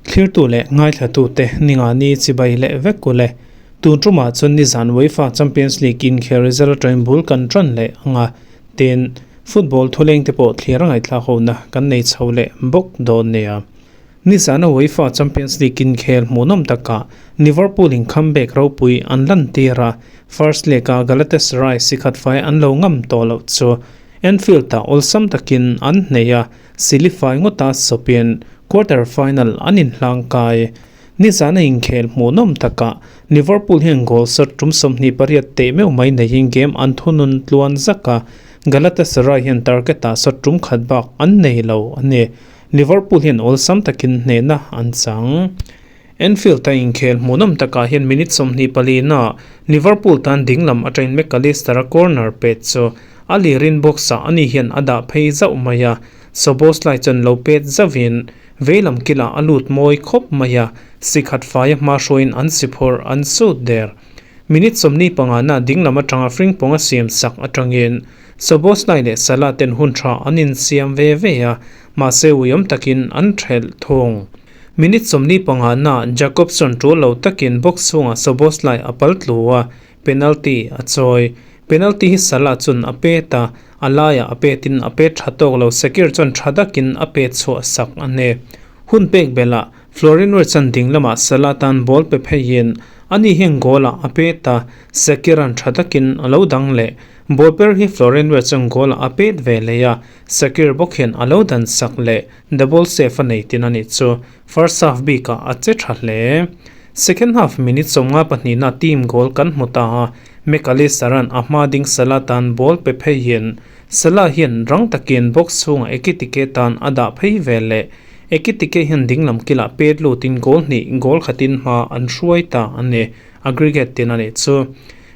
Thlirtu leh ngaithlatute ningani chibai leh vek u le. Tun tumah chuan nizan UEFA Champions League inkhel result atangin bul kan tan leh ang a, tin football thuleng te pawh thlir a ngaihthlak hona kan nei chho leh bawk dawn nia. Nizana UEFA Champions League inkhel hmuhnawm takah Liverpool in comeback ropui an lantir a, first leg-a Galatasaray sikhat fai an lo ngam tawh loh chu Anfield-ah awlsam takin an hnei a, Silifai ngawta sawpin quarter final an inhlang kai. Nizana inkhel hmuhnawm takah Liverpool hian goal shot tum 28 teh meuh mai neihin game an thunun tluan zak a, Galatasaray hian target-ah shot tum khat bak an nei lo a ni. Liverpool hian awlsam takin hnehna an chang. Anfield-a inkhel hmuhnawm takah hian minute 24-na Liverpool tan dinglam atangin McAllister-a corner pet chu a lirin box-ah ani hian a dah phei zauh mai a, Szoboszlai chuan lo pet zauhin veilam kilah a lut mawi khawp mai a, sikhat faia hma hruaiin an si phawrh an sut der. Minute 25-na dinglam atanga Frimpong a siam sak atangin Szoboszlai leh Salah ten hun tha an insiam ve ve a, mahse uiawm takin an thelh thung. Minute 45 na Jakobsson tul lo takin box chhungah Szoboszlai a pal tlu a, penalty a chawi. Penalty hi Salah chuan a pet a, a laiah a petin a pet tha tawk lo, Shakir chuan tha dakin a pet chhuah sak a ni. Hun pek belhah Florian Wirtz chuan ding lamah Salah tan ball pe pheiin ani hian goal-ah a pet a, Shakir-a'n tha takin a lo dang leh. Ball per hi Florian Wirtz chuan goal-ah a pet ve leh a, Shakir bawk hian a lo dan sak leh. Double save a nei tin a nih chu first half bikah a che tha hle. Second half minute 52 na team goal kan hmu ta a, McAllister-a'n a hma ding Salah tan ball pe pheiin Salah hian rang takin box chhungah Ekitike tan a dah phei ve leh. Ekitike hian dinglam kilah pet lutin goal hnih goal khatin hma an hruai ta a ni, aggregate tin a nih chu.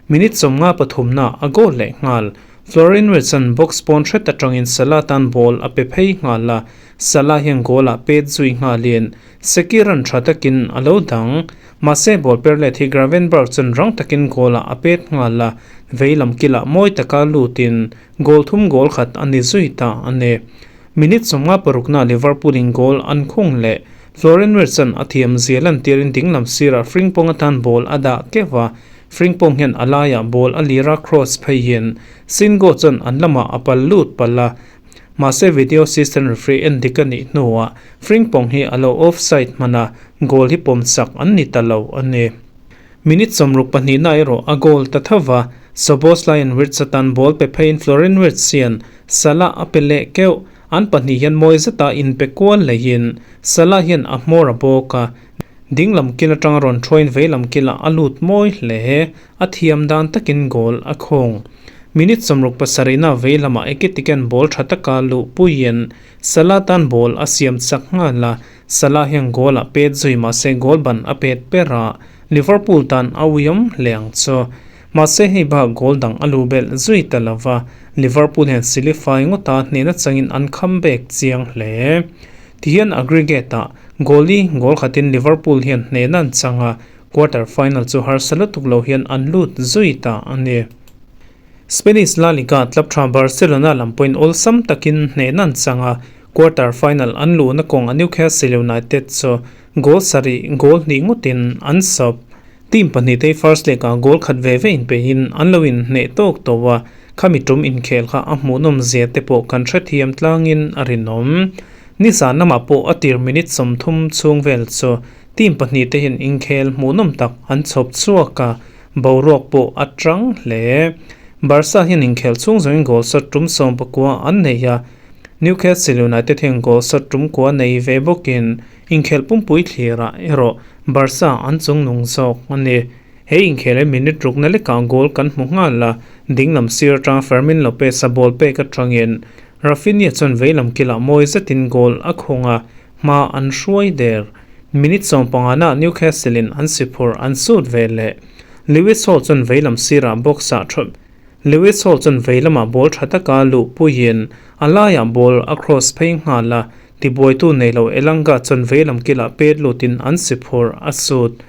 Minute 53 na a goal leh nghal. Florian Wirtz-a'n box pawn hret atangin Salah tan ball a pe phei nghal a, Salah hian goal ah pet zui nghalin Shakir-a'n tha takin a lo dang. Mahse ball per let hi Gravenberch chuan rang takin goal ah a pet nghal a, vei lam kilah mawi taka lutin goal thum goal khat a ni zui ta a ni. Minute 56 na Liverpool-in goal an khung leh Florian Wirtz-a'n a thiam zia lantirin dinglam sirah Frimpong atan ball a dah keuh a, Frimpong hian a laiah ball a lira cross pheiin Singo chuan an lamah a pal lut palh a, mahse video assistant referee en dik a nih hnuah Frimpong hi a lo offside hman a, goal hi pawm chak an ni ta lo a ni. Minute 62 na erawh a goal ta tho va, Szoboszlai and Wirtz atan ball pe pheiin Florian Wirtz hian Salah a pe leh keuh, an pahnih hian mawi zeta inpe kual leiin Salah hian a hmawr a bawk a, dinglam kil atanga rawn thuain veilam kilah a lut mawi hle, a thiam dan takin goal a khawng. Minute 67 na veilamah Ekitike-a'n ball tha taka luh puiin Salah tan ball a siam chak nghal a, Salah hian goal a pet zui mahse goal ban a pet ber a, Liverpool tan a uiawm hle ang chu. Mahse hei bak goal dang a lu belh zui ta lo va, Liverpool hian silifai ngawta hnehna changin an comeback chiang hle. Tihian aggregate-ah goal-i goal khatin Liverpool hian hnehna an chang a, quarter final chu harsa lutuk lo hian an lut zui ta a ni. Spanish La Liga club tha Barcelona lam pawhin awlsam takin hnehna an chang a, quarter final an luhna kawng a Newcastle United chu goal sarih goal hnih ngawtin an sawp. Team pahnih te first leg ah goal khat ve ve inpeihin an lo inhneh tawk tawh a, khami tum inkhel kha a hmuhnawm zia te pawh kan hrethiam tlangin a rinawm. Nizan lamah pawh a tir minute 30 chhung vel chu team pahnih te hian inkhel hmuhnawm tak an chhawp chhuak a, boruak pawh a tang hle. Barca hian inkhel chhung zawngin goal shot tum 19 an nei a, Newcastle United hian goal shot tum kua nei ve bawkin Inkhel pumpui thlirah erawh Barca an chungnung zawk a ni. He inkhel hi minute rukna lekah goal kan hmu nghal a, dinglam sir atanga Fermin Lopez-a ball pek atangin Raphinha chuan veilam kilah mawi zetin goal a khung a, hma an hruai der. Minute 15 nah Newcastle-in an si phur an sut ve leh. Lewis Hall chuan veilam sirah box-ah tha Lewis Hall chuan veilamah ball tha taka luh puiin a laiah ball a cross phei nghal a, Tibuaitu nei lo Elanga chuan veilam kilah pet lutin an si phur a sut.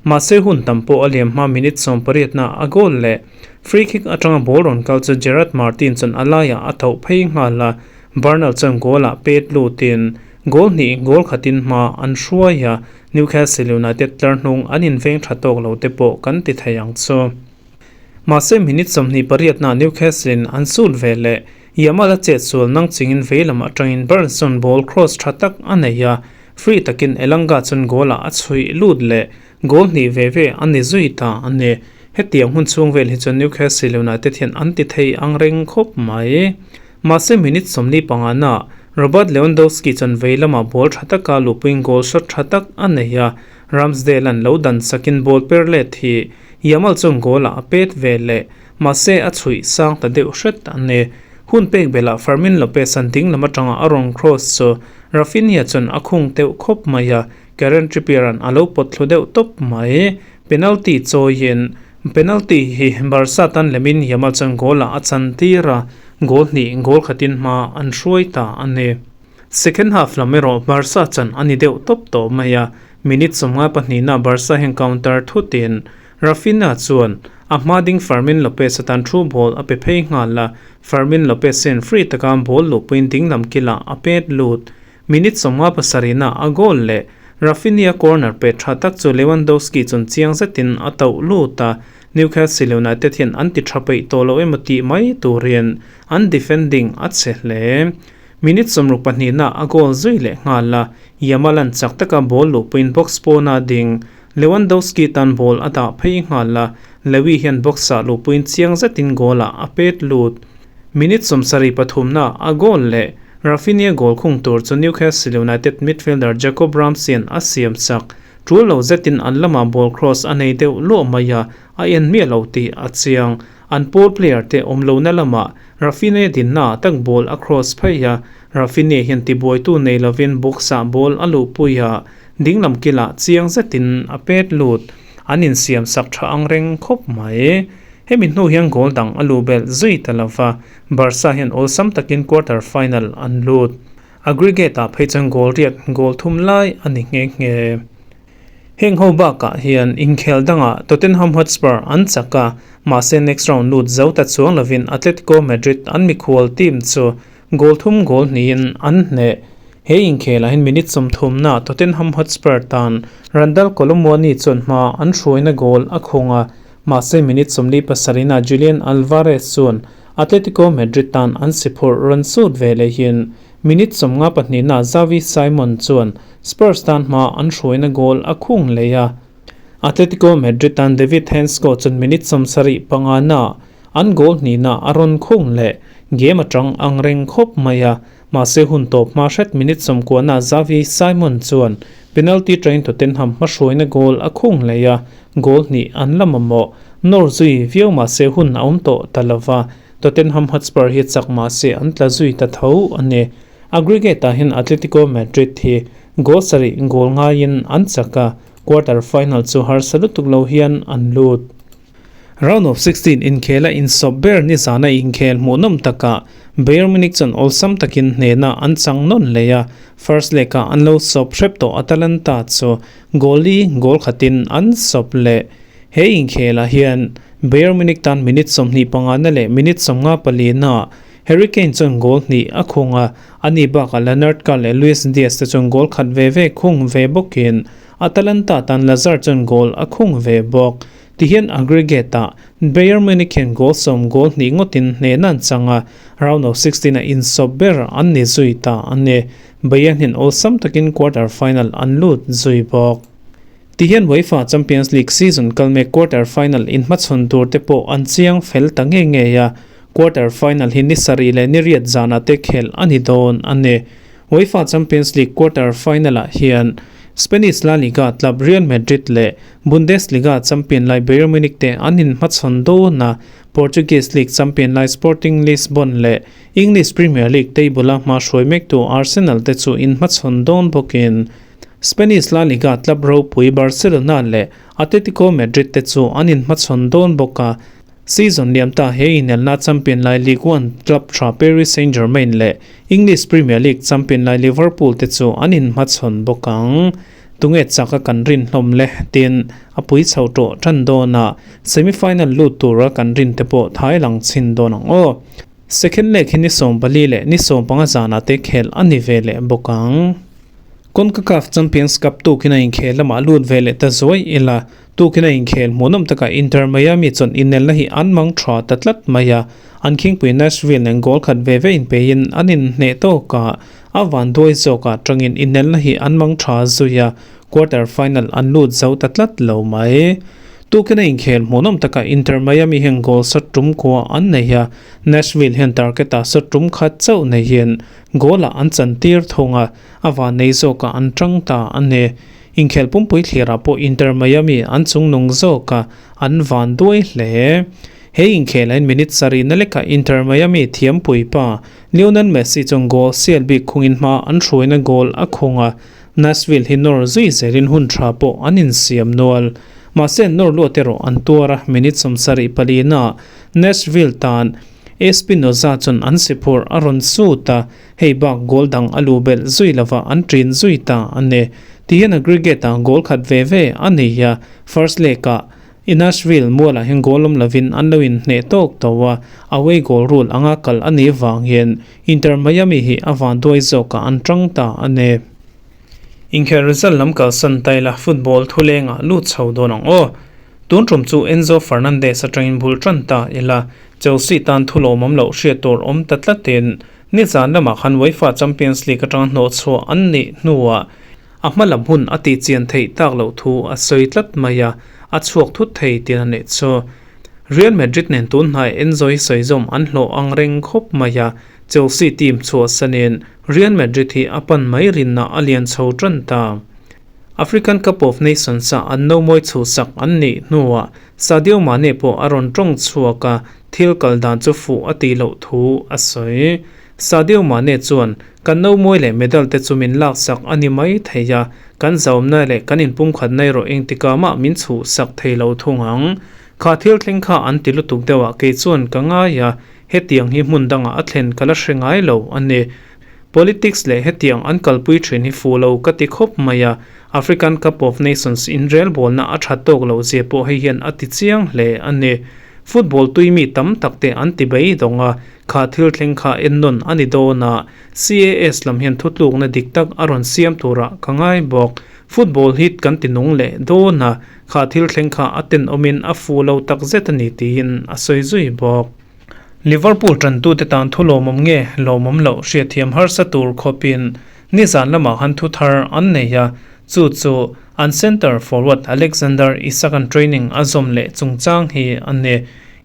Mahse hun tam pawh a liam hma minute 18 na a goal leh. Free kick atanga ball rawn kal chu Gerard Martin chuan a laiah a tauh phei nghal a, Bernal chuan goal ah pet lutin goal hnih goal khatin hma an hruai a, Newcastle United tlar hnung an inveng tha tawk lo te pawh kan ti thei ang chu. Mahse minute 28 na Newcastle in an sut ve leh Yamal a chet sual nang chingin veilam atangin Burns chuan ball cross tha tak a nei a, free takin Elanga chuan goal ah a chhuih lut leh goal hnih ve ve a ni zui ta a ni. Hetiang hun chhung vel hi chuan Newcastle United hian an ti thei ang reng khawp mai. Mahse minute 45 na Robert Lewandowski chuan vei lamah ball tha taka luhpuiin goal shot tha tak a nei a, Ramsdale an lo dan sakin ball per let hi Yamal chuan goal ah a pet ve leh. Mahse a chhuih sang ta deuh hret a ni. Hun pek belah Fermin Lopez an ding lam atanga a rawn cross chu Raphinha chuan a khung teuh khawp mai a, Kieran Trippier an a lo pawt thlu deuh tawp mai. Penalty chawiin penalty hi Barca tan lemin Yamal chuan goal ah a chan tir a, goal hnih goal khatin hma an hruai ta a ni. Second half lam erawh Barca chan a ni deuh tawp tawh mai a, minute 52 na Barca hian counter thutin Raphinha chuan a hma ding Fermin Lopez atan thu ball a pe phei nghal a, Fermin Lopez hian free taka ball luhpuiin dinglam kilah a pet lut. Minute 57 na a goal leh Raphinha corner pe tha tak chu Lewandowski chuan chiang zetin a tauh lut a, Newcastle United hian an ti tha peih tawh lo emaw tih mai turin an defending a che hle. Minute 62 na a goal zui leh nghal a, Yamal an chak taka ball luhpuiin box pawna ding Lewandowski tan ball a dah phei nghal a, Lewy hian box ah luhpuiin chiang zetin goal ah a pet lut. Minute 73 na a goal leh Raphinha goal khung tur chu Newcastle United midfielder Jacob Ramsey an a siam chak. Tul lo zetin an lamah ball cross a nei deuh luah mai a, a en miah lo tih a chiang. An poor player te awm lo na lamah Raphinha dinna ah tak ball a cross phei a, Raphinha hian tibuaitu nei lovin box ah ball a luhpui a, dinglam kilah chiang zetin a pet lut. An insiam sak tha ang reng khawp mai. Hemi hnu hian goal dang a luh belh zui ta lova, Barca hian awlsam takin quarter final an lut. Aggregate ah phei chuan goal riat goal thum lai a ni nghe nghe. Heng ho bakah hian inkhel dangah Tottenham Hotspur an chak a, mahse next round lut zo ta chuang lovin Atletico Madrid an mikhual team chu goal thum goal hnihin an hneh. He inkhelah hian minute 30 na Tottenham Hotspur tan Randal Kolo Muani chuan hma an hruaina goal a khung a, mahse minute 47 na Julian Alvarez chuan Atletico Madrid tan an si phurh rawn sut ve lehin minute 52 na Xavi Simon chuan Spurs tan hma an hruaina goal a khung leh a. Atletico Madrid tan David Hancko chuan minute 75 na an goal hnih na a rawn khung leh. Game atang ang reng khawp mai a, mahse hun tawp hma hret minute 90 na Xavi Simon chuan penalty train Tottenham hma hruaina goal a khung leh a, goal hnih an la mamawh. Nawr zui viau mahse hun a awm tawh ta lova, Tottenham Hotspur hi chak mahse an tla zui ta tho a ni. Aggregate ah hian Atletico Madrid hi goal sarih goal ngaiin an chak a, quarter final chu harsa lutuk lo hian an lut. Round of 16 inkhel a insawp ber ni zana inkhel hmuhnawm takah Bayern Munich chuan awlsam takin hnehna an chang nawn leh a, first leg ah an lo sawp hrep tawh Atalanta chu goal li goal khatin an sawp leh. He inkhelah hian Bayern Munich tan minute 25 na leh minute 54 na Harry Kane chuan goal hnih a khung a, ani bakah Leonard Karl leh Luis Diaz te chuan goal khat ve ve khung ve bawkin Atalanta tan Lazar chuan goal a khung ve bawk. Tihian aggregate ah Bayern Munich hian goal 10 goal hnih ngawtin hnehna an chang a, round of 16 a insawp ber an ni zui ta a ni. Bayern hian awlsam takin quarter final an lut zui bawk. Tihian UEFA Champions League season kalmek quarter final inhmachhawn tur te pawh an chiang fel ta nge nge a, quarter final hi ni sarih leh ni riat zana te khel a ni dawn a ni. UEFA Champions League quarter final ah hian Spanish La Liga club Real Madrid leh Bundesliga champion lai Bayern Munich te an inhmachhawn dawn a, Portuguese League champion lai Sporting Lisbon leh English Premier League table a hma hruai mektu Arsenal te chu inhmachhawn dawn bawkin Spanish La Liga club ropui Barcelona leh Atletico Madrid te chu an inhmachhawn dawn bawk a. Season liam ta he inelna champion lai Ligue 1 club tha Paris Saint-Germain leh English Premier League champion lai Liverpool te chu an inhmachhawn bawk ang. Tunge chak a kan rin hlawm le? Tin, a pui chho tawh tan dawn a, semi final lut tura kan rin te pawh thai lang chhin dawn ang aw. Second leg hi ni 14 leh ni 15 zanah te khel a ni ve leh bawk ang. Concacaf Champions Cup tukin a inkhel lamah lut ve leh ta zuai ila, tukin a inkhel hmuhnawm takah Inter Miami chuan inelna hi an mang tha ta tlat mai a, an khingpui Nashville nen goal khat ve ve inpeiin an inhneh tawk a, a vanduai zawkah tangin inelna hi an mang tha zui a, quarter final an lut zo ta tlat lo mai. Tukin a inkhel hmuhnawm takah Inter Miami hian goal shot tum kua an nei a, Nashville hian target-ah shot tum khat chauh neihin goal-ah an chantir thung a, a van nei zawkah an tang ta a ni. Inkhel pumpui thlirah pawh Inter Miami an chungnung zawk a, an van duai hle. He inkhelhain minute sarihna lekah Inter Miami thiampui pa Lionel Messi chuan goal sial bik khungin hma an hruaina goal a khung a, Nashville hi nawr zui zelin hun tha pawh an insiam nual. Mahse nawr luat erawh an tuar a, minute 74 naah Nashville tan Espinoza chuan an si phurh a rawn sut a, hei bak goal dang a lu belh zui lova an ṭin zui ta a ni. Tihian aggregate-ah goal khat ve ve a nei a, first leg-ah Nashville mualah hian goal awm lovin an lo inhneh tawk tawh a, away goal rule anga kal a nih vang hian Inter Miami hi a vanduai zawkah an tang ta a ni. Inkhelh result lam kalsan ta ila football thulengah lut chho dawn ang aw. Tun tum chu Enzo Fernandez atangin bul tan ta ila Chelsea tan thu lawmawm loh hriat tur awm ta tlatin nizan lamah khan UEFA Champions League atanga hnawhchhuah an nih hnuah A hma lam hun a tih chian theih tak loh thu a sawi tlat mai a, a chhuak thut thei tih a neih chu. Real Madrid nen tun hnai Enzo hi sawi zawm an hlawh ang reng khawp mai a, Chelsea team chhuahsanin Real Madrid hi a pan mai rinna a lian chho tan ta. African Cup of Nations-a an nomawi chhuhsak an nih hnuah Sadio Mane pawh a rawn tawng chhuak a, thil kal dan chu fuh a tih loh thu a sawi. Sadio Mane chuan, Kan nomawi leh medal te chu min laksak a ni mai thei a, kan zaumna leh kan inpumkhatna erawh engtikah mah min chhuhsak thei lo thung ang. Kha thil thleng kha an ti lutuk deuh a, kei chuan ka ngai a, hetiang hi hmun dangah a thlen ka la hre ngai lo a ni. Politics leh hetiang an kalpui thin hi fuh lo ka ti khawp mai a, African Cup of Nations inrelbawlna a tha tawk loh zia pawh hei hian a ti chiang hle a ni. Football tui mi tam tak te an ti beidawng a, Kha thil thleng kha en nawn a ni dawn a, CAS lam hian thutlukna dik tak a rawn siam turah ka ngai bawk. Football hi kan ti nung leh dawn a, kha thil thleng kha a tenawmin a fuh lo tak zet a ni tiin a sawi zui bawk. Liverpool tantute tan thu lawmawm nge lawmawm loh hriatthiam harsa tur khawpin nizan lamah khan thu thar an nei a, chu chu an centre forward Alexander Isak-a'n training a zawm leh chungchang hi a ni.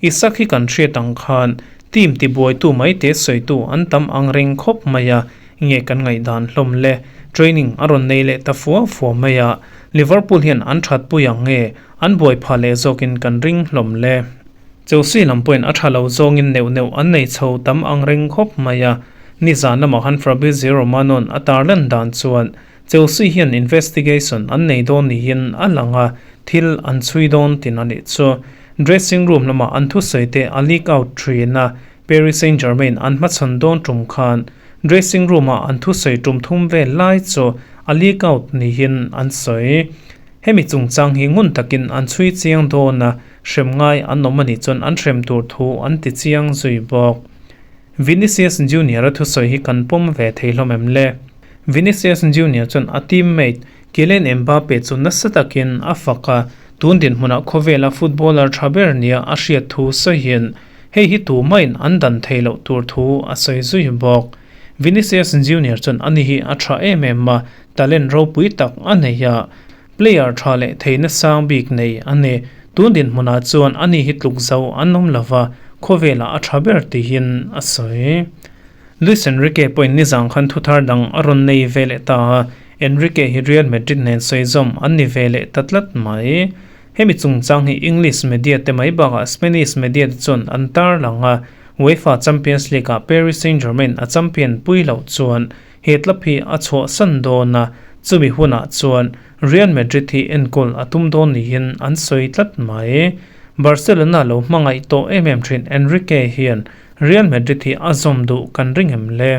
Isak hi kan hriat ang khan team tibuaitu mai te sawitu an tam ang reng khawp mai a, nge kan ngaihdan hlawm le? Training a rawn nei leh ta fua fua mai a, Liverpool hian an that pui ang nge an buai phah leh zawkin kan ring hlawm le? Chelsea lam pawhin a tha lo zawngin neuh neuh an nei chho tam ang reng khawp mai a, nizan lamah khan Fabrizio Romano-a'n a tarlan dan chuan Chelsea hian investigation an nei dawn niin a lang a, thil an chhui dawn tin a nih chu. Dressing room lamah an thusawi te a leak out thin a, Paris Saint-Germain an hmachhawn dawn tum khan dressing room ah an thusawi tum thum vel lai chu a leak out niin an sawi. Hemi chungchang hi ngun takin an chhui chiang dawn a, hrem ngai an awm a nih chuan an hrem tur thu an ti chiang zui bawk. Vinicius Junior-a thusawi hi kan pawm ve thei hlawm em le? Vinicius Junior chuan a teammate Kylian Mbappe chu nasa takin a fak a, tun dinhmunah khawvela footballer tha ber nia a hriat thu sawiin hei hi tumahin an dan thei loh tur thu a sawi zui bawk. Vinicius Junior chuan ani hi a tha em em a, talent ropui tak a nei a, player tha leh theihna sang bik nei a ni. Tun dinhmunah chuan ani hi tluk zo an awm lova, khawvelah a tha ber tihin a sawi. Luis Enrique pawhin nizang khan thuthar dang a rawn nei ve leh ta a, Enrique hi Real Madrid nen sawi zawm an ni ve leh ta tlat mai. Hemi chungchang hi English media te mai bakah Spanish media te chuan an tarlang a, UEFA Champions League ah Paris Saint-Germain a champion pui loh chuan he club hi a chhuahsan dawn a, chumi hunah chuan Real Madrid hi enkawl a tum dawn niin an sawi tlat mai. Barcelona lo hmangaih tawh em em thin Enrique hian Real Madrid hi a zawm duh kan ring em le?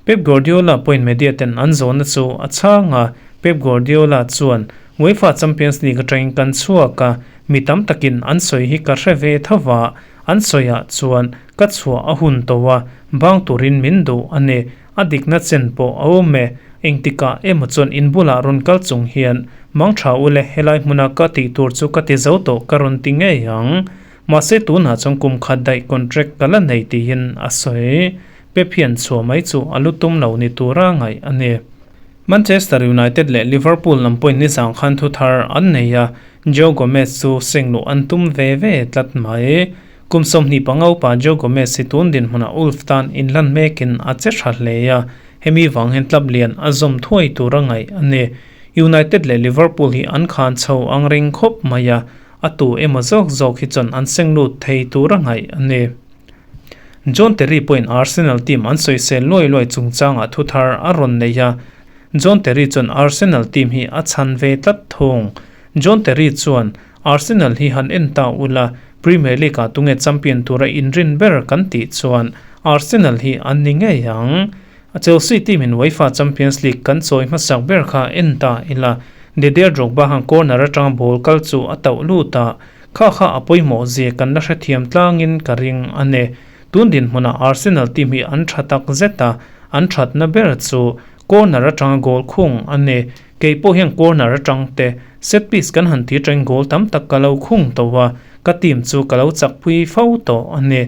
Pep Guardiola pawhin media ten an zawhna chu a chhang a, Pep Guardiola chuan, UEFA Champions League atangin kan chhuak a, mi tam takin an sawi hi ka hre ve tho va, an sawiah chuan ka chhuah a hun tawh a, bang turin min duh a ni. A dikna chen pawh a awm e. Engtikah emaw chuan in bulah rawn kal chung hian, Mang tha ule, helai hmuna ka tih tur chu ka ti zo tawh ka rawn ti ngei ang. Mahse tunah chuan kum khat daih contract ka la nei tiin a sawi. Pep hian chhuah mai chu a lu tum lo ni tura ngaih a ni. Manchester United leh Liverpool lam pawhin nizang khan thu thar an nei a, Joe Gomez chu seng luh an tum ve ve tlat mai. Kum 25 upa Joe Gomez hi tun dinhmunah Wolves tan inlan mekin a che tha hle a, hemi vang hian club lian a zawm thuai tura ngaih a ni. United leh Liverpool hi an khan chho ang reng khawp mai a, a tu emaw zawk zawk hi chuan an seng lut thei tura ngaih a ni. John Terry pawhin Arsenal team an sawisel luai luai chungchangah thu thar a rawn nei a, John Terry chuan Arsenal team hi a chhan ve tlat thung. John Terry chuan, Arsenal hi han en ta ula, Premier League-ah tunge champion tura inrin ber kan tih chuan Arsenal hi an ni ngei ang. Chelsea team-in UEFA Champions League kan chawi hmasak ber kha en ta ila, Didier Drogba han corner atanga ball kal chu a tauh lut a, kha kha a pawimawh zia kan la hrethiam tlangin ka ring a ni. Tun dinhmunah Arsenal team hi an tha tak zet a, an thatna ber chu corner atanga goal khung a ni. Kei pawh hian corner atang te set piece kan han ti atangin goal tam tak ka lo khung tawh a, ka team chu ka lo chakpui fo tawh a ni.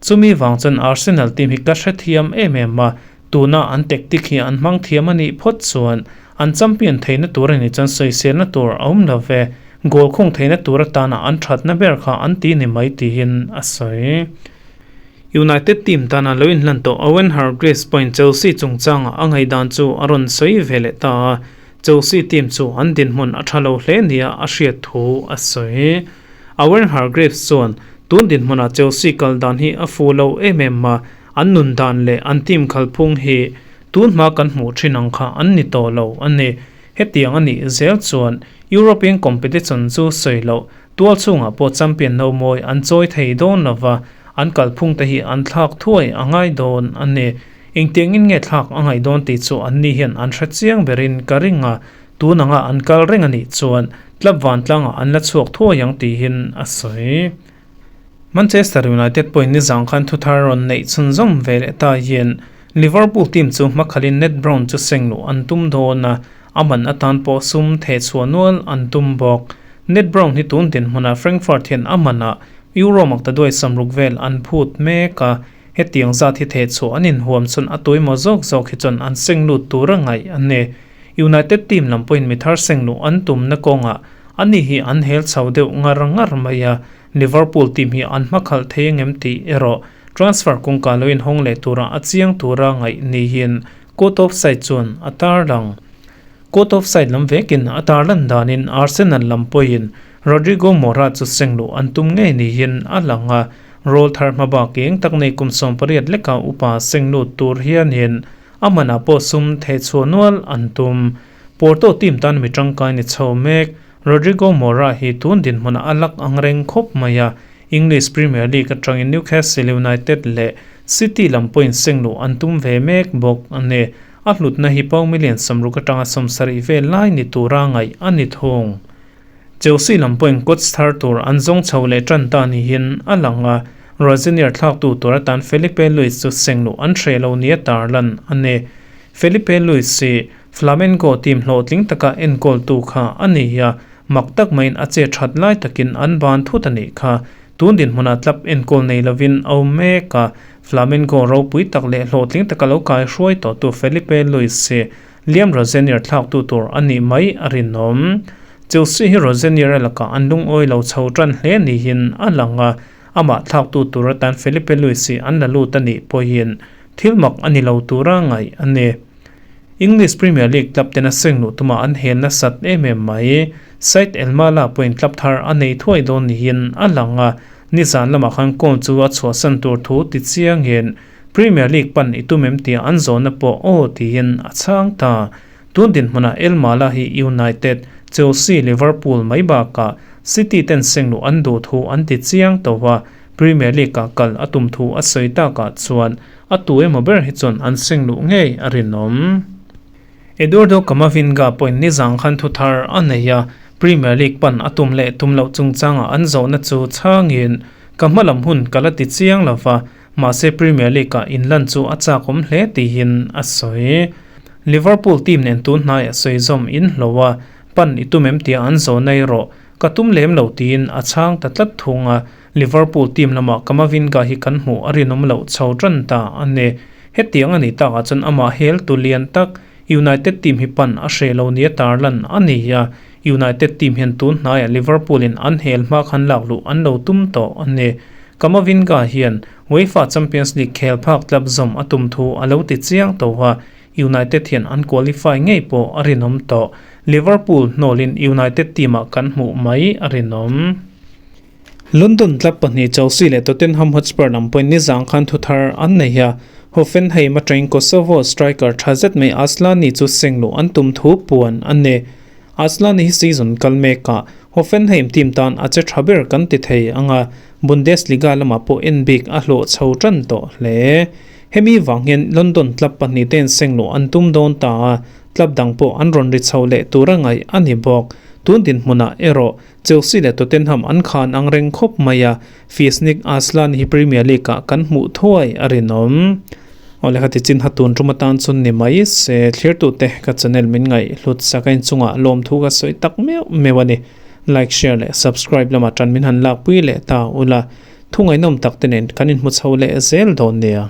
Chumi vang chuan Arsenal team hi ka hrethiam em em a, tuna an tactic hi an hmang thiam a nih phawt chuan an champion theihna tur a nih chuan sawiselna tur a awm lo ve, goal khung theihna tur atana an thatna ber kha an ti ni mai tiin a sawi. United team tana lo inhlan tawh Owen Hargreaves pawhin Chelsea chungchanga a ngaihdan chu a rawn sawi ve leh ta a, Chelsea team chu an dinhmun a tha lo hle nia a hriat thu a sawi. Owen Hargreaves chuan, Tun dinhmunah Chelsea kal dan hi a fu lo em em a, an nun dan leh an team khalphung hi tun hma kan hmuh thin ang kha an ni tawh lo a ni. Hetiang a nih zel chuan European competition chu sawi loh Tual chhungah pawh champion no mawi an chawi thei dawn lova, an kalphung te hi an thlak thuai a ngai dawn a ni. Engtiangin nge thlak a ngaih dawn tih chu anni hian an hre chiang berin ka ring a, tun anga an kal reng a nih chuan club vantlangah an la chhuak thuai ang tihin a sawi. Manchester United pawhin nizang khan thuthar rawn neih chhunzawm ve leh ta hian Liverpool team chu hmakhalin Ned Brown chu seng luh an tum dawn a, a man atan pawh sum thehchhuah nual an tum bawk. Ned Brown hi tun dinhmunah Frankfurt hian a manah Euro maktaduai samruk vel an phut mek a, hetiang zat hi thehchhuah an inhuam chuan a tuimaw zawk zawk hi chuan an seng lut tur a ngaih a ni. United team lam pawhin mi thar seng luh an tumna kawngah ani hi an hel chho deuh ngar ngar mai a, Liverpool team hi an hmakhalh thei angem tih erawh transfer kawngka lo inhawng leh tura a chiang tura ngaih niin Court of Side chuan a tarlang. Court of Side lam vekin a tarlan danin Arsenal lam pawhin Rodrigo Mora chu seng luh an tum ngei niin a lang a, role thar hma bak eng tak nei kum 18 leka upa seng lut tur hianin a manah pawh sum thehchhuah nual an tum. Porto team tan mi tangkai ni chho mek Rodrigo Mora hi tun dinhmunah a lak ang reng khawp mai a, English Premier League atangin Newcastle United leh City lam pawhin seng luh an tum ve mek bawk a ni. A hlutna hi pound million 60 atanga 70 vel lai ni tura ngaih a ni thung. Chelsea lam pawhin coach thar tur an zawng chho leh tan ta niin a lang a, Rosenior thlaktu tur atan Felipe Luis chu seng luh an hreh lo nia tarlan a ni. Felipe Luis hi Flamengo team hlawhtling taka enkawltu kha a ni a, mak tak maiin a che that lai takin an ban thut a nih kha. Tun dinhmunah club enkawl nei lovin a awm mek a, Flamengo ropui tak leh hlawhtling taka lo kai hruai tawhtu Felipe Luis hi Liam Rosenior thlaktu tur a nih mai a rinawm. Chelsea hi Rosenior a lakah an lungawi lo chho tan hle niin a lang a, amah thlaktu tur atan Felipe Luis hi an la lut a nih pawhin thil mak a ni lo tura ngaih a ni. English Premier League club tena seng luh tuma an hel nasat em em mai. Said Elmala pawhin club thar a nei thuai dawn niin a lang a, nizan lamah khan goal chu a chhuahsan tur thu ti chiangin Premier League pan i tum em tia an zawhna pawh aw tiin a chhang ta. Tun dinhmunah Elmala hi United, Chelsea, Liverpool mai bakah City ten seng luh an duh thu an ti chiang tawh a, Premier League-ah kal a tum thu a sawi takah chuan A tu emaw ber hi chuan an seng luh ngei a rinawm. Eduardo Camavinga pawhin nizang khan thu thar a nei a, Premier League pan a tum leh tum loh chungchangah an zawhna chu chhangin, Ka hma lam hun ka la ti chiang lo va, mahse Premier League-ah inlan chu a chakawm hle tiin a sawi. Liverpool team nen tun hnaiah sawi zawm in hlo a, pan i tum em tia an zawhna erawh ka tum lem lo tiin a chhang ta tlat thung a, Liverpool team lamah Camavinga hi kan hmuh a rinawm loh chho tan ta a ni. Hetiang a nih takah chuan amah hel tu lian tak United team hi pan a hreh lo nia tarlan a ni a, United team hian tun hnaiah Liverpool in an hel hma khan lak luh an lo tum tawh a ni. Camavinga hian UEFA Champions League khel phak tlap zawm a tum thu a lo ti chiang tawh a, United hian an qualify ngei pawh a rinawm tawh. Liverpool hnawlin United team ah kan hmuh mai a rinawm. London club pahnih Chelsea leh Tottenham Hotspur lam pawhin nizang khan thu thar an nei a, Hoffenheim atangin Kosovo striker tha zet mai Asllani chu seng luh an tum thu puan a ni. Asllani hi season kal mekah Hoffenheim team tan a che tha ber kan ti thei ang a, Bundesliga lamah pawh en bik a hlawh chho tan tawh hle. Hemi vang hian London club pahnih te'n seng luh an tum dawn ta a, club dang pawh an rawn ri chho leh tur a ngaih a ni bawk. Tun dinhmunah erawh Chelsea leh Tottenham an khan ang reng khawp mai a, Fisnik Aslan hi Premier League-ah kan hmuh thuai a rinawm. Awle kha tichin ha tun tum atan chuan ni mai se, thlirtute ka channel min ngaih hlut sak a inchungah lawmthu ka sawi tak meuh meuh a ni. Like, share leh subscribe lamah tan min han lakpui leh ta ula, thu ngaihnawm tak te nen kan inhmu chho leh zel dawn nia.